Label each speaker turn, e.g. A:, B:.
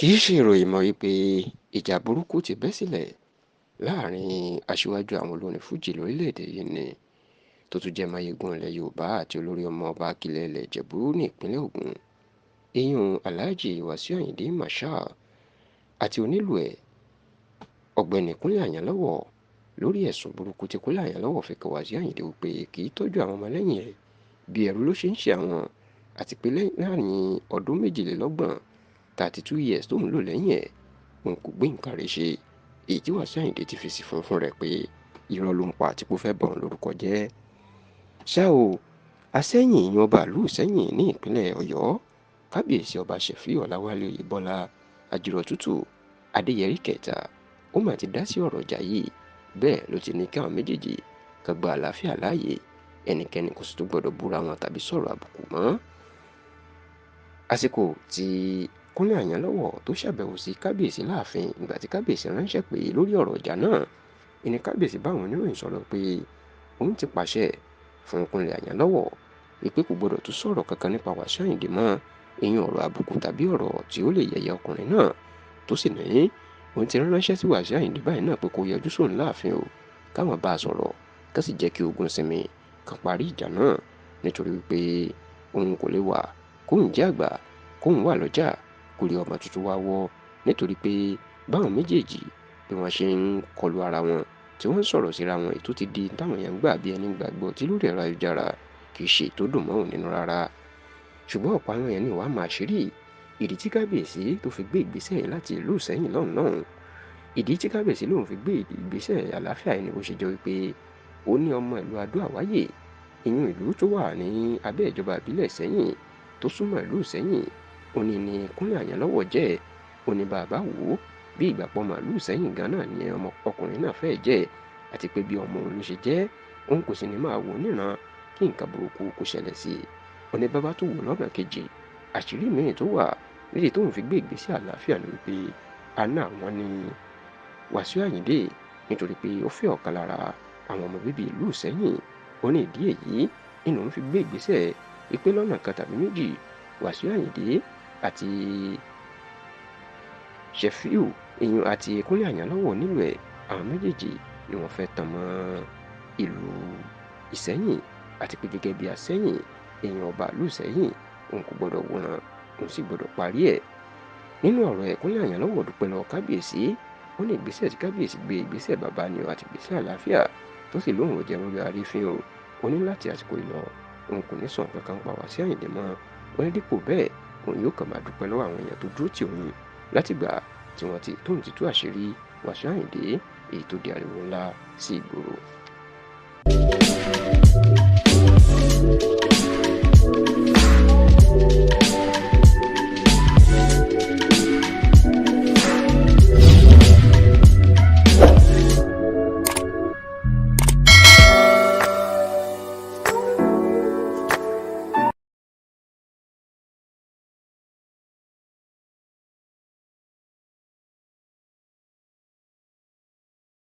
A: Kì í ṣe ìròyìn mọ́ wípé ìjà burúkú ti bẹ́ sílẹ̀ láàrin aṣíwájú àwọn olórin fújì lórílẹ̀‐èdè yìí ni tó tún jẹ́ mayegun ilẹ̀ Yorùbá àti olórí ọmọọba Akílẹ̀ ilẹ̀ Ìjẹ̀bú ní ìpínlẹ̀ Ògùn, ìyún Alhaji Wasiu Ayinde Marshal àti onílù ẹ̀ Ọ̀gbẹ́ni Kúnlé Àyànlọ́wọ́ lórí ẹ̀sùn burúkú tí Kúnlé Àyànlọ́wọ́ fi kan Wasiu Ayinde wípé kì í tọ́jú àwọn ọmọlẹ́yìn ẹ̀ bí ẹrú ló ṣe ń ṣe àwọn, àti pé láàrin ọdún méjìlélọ́gbọ̀n 32 years tóun lò lẹ́yìn ẹ̀, òun kò gbé nǹkan rẹ̀ ṣe, èyí tí Wasiu Ayinde ti fèsì fún rẹ̀ pé irọ́ ló ń pa àti pé ó fẹ́ bà òun lórúkọ jẹ́. Ṣá o, Asẹ́yìn ìyún ọba ìlú Ìsẹ́yìn ní ìpínlẹ̀ Ọ̀yọ́, Kábíyèsí Ọba Ṣẹ̀fíù Ọláwálé Oyèbọ́lá Ajírọ̀tútù Adéyẹrí kẹta, ó mà ti dá sí ọ̀rọ̀ ìjà yìí, bẹ́ẹ̀ ló ti ní kí àwọn méjèèjì kan gba àlàáfíà láàyè, ẹnikẹ́ni kò sì tún gbọdọ̀ búra wọn tàbí sọ̀rọ̀ àbùkù mọ́. Àsìkò tí Kúnlé Àyànlọ́wọ́ tó ṣàbẹ̀wò sí kábíyèsí láàfin ìgbà tí kábíyèsí ránṣẹ́ pé lórí ọ̀rọ̀ ìjà náà, ìní kábíyèsí báwọn oníròyìn sọ̀rọ̀ pé òun ti pàṣẹ fún Kúnlé Àyànlọ́wọ́ wípé kò gbọdọ̀ tún sọ̀rọ̀ kankan nípa Wasiu Ayinde mọ́, ìyún ọ̀rọ̀ àbùkù tàbí ọ̀rọ̀ tí ó lè yẹ̀yẹ́ ọkùnrin náà, tó sì ní òun ti ránṣẹ́ sí Wasiu Ayinde báyìí náà pé kó yọjú sóun láàfin o, káwọn bá a sọ̀rọ̀ ká sì jẹ́ kí ogun sinmi kan parí ìjà náà, nítorí wípé òun kò lè wà kóun jẹ́ àgbà kóun wà lọ́jà kó rí ọmọ tuntun wá wọ́, nítorí pé báwọn méjèèjì bí wọ́n ṣe ń kọlu ara wọn tí wọ́n ń sọ̀rọ̀ síra wọn, ètò ti di táwọn èèyàn ń gbà bí ẹni gbàgbọ́ tí lórí ẹ̀rọ ayélujára kì í ṣe tó dùn mọ́ òun nínú rárá. Ṣùgbọ́n ọ̀pọ̀ àwọn èèyàn ní wàá máa ṣeré ìdí tí kábíyèsí tó fi gbé ìgbésẹ̀ láti ìlú Ìsẹ́yìn lọ́hùn lọ́hùn. Ìdí tí kábíyèsí lòun fi gbé ìgbésẹ̀ àlàáfíà yìí ni bó ṣe jẹ́ wípé ó ní ọmọ ìlú Adó Àwáyè, ìyún ìlú tó wà ní abẹ́ ìjọba ìbílẹ̀ Ìsẹ́yìn tó súnmọ́ ìlú Ìsẹ́yìn, ó ní ní Kúnlé Àyànlọ́wọ́ jẹ́. Ó ní bàbá wò ó bí ìgbà pọ̀ màlúù Ìsẹ́yìn gan náà ni ọmọ ọkùnrin náà fẹ́ jẹ́, àti pé bí ọmọ òun ló ṣe jẹ́, òun kò sì ní máa wò níran kí nǹkan burúkú kó ṣẹlẹ̀ sí i. Ó ní bàbá tó wò lọ́nà kejì, àṣírí mìíràn tó wà nídìí tóun fi gbé ìgbésẹ̀ àlàáfíà ni wípé àna àwọn ni Wasiu Ayinde, nítorí pé ó fẹ́ ọ̀kan lára àwọn ọmọ bíbí ìlú Ìsẹ́yìn. Ó ní ìdí èyí nínú òun fi gbé ìgbésẹ̀ wípé lọ́nà kan tàbí méjì Wasiu Ayinde àti Ṣẹ̀fíù ìyún àti Kúnlé Àyànlọ́wọ́ nílùú ẹ̀, àwọn méjèèjì ni wọ́n fẹ́ tàn mọ́ ìlú Ìsẹ́yìn, àti pé gẹ́gẹ́ bí Asẹ́yìn èèyàn ọba ìlú Ìsẹ́yìn, òun kò gbọdọ̀ wòran, òun sì gbọdọ̀ parí ẹ̀. Nínú ọ̀rọ̀ ẹ̀, Kúnlé Àyànlọ́wọ́ dúpẹ́ lọ́wọ́ kábíyèsí. Ó ní ìgbésẹ̀ tí kábíyèsí gbé ìgbésẹ̀ bàbá ni o àti ìgbésẹ̀ àlàáfíà, tó sì lóun ò jẹ́ lórí arífín o. Ó ní láti àsìkò yìí lọ, òun kò ní sọ nǹkan kan pa Wasiu Ayinde mọ́. Ó ní dípò bẹ́ẹ̀, òun yóò kàn máa dúpẹ́ lọ́wọ́ àwọn èèyàn tó dúró tì òun látìgbà tí wọ́n ti tóun ti tú àṣírí Wasiu Ayinde, èyí tó di ariwo ńlá sí ìgboro.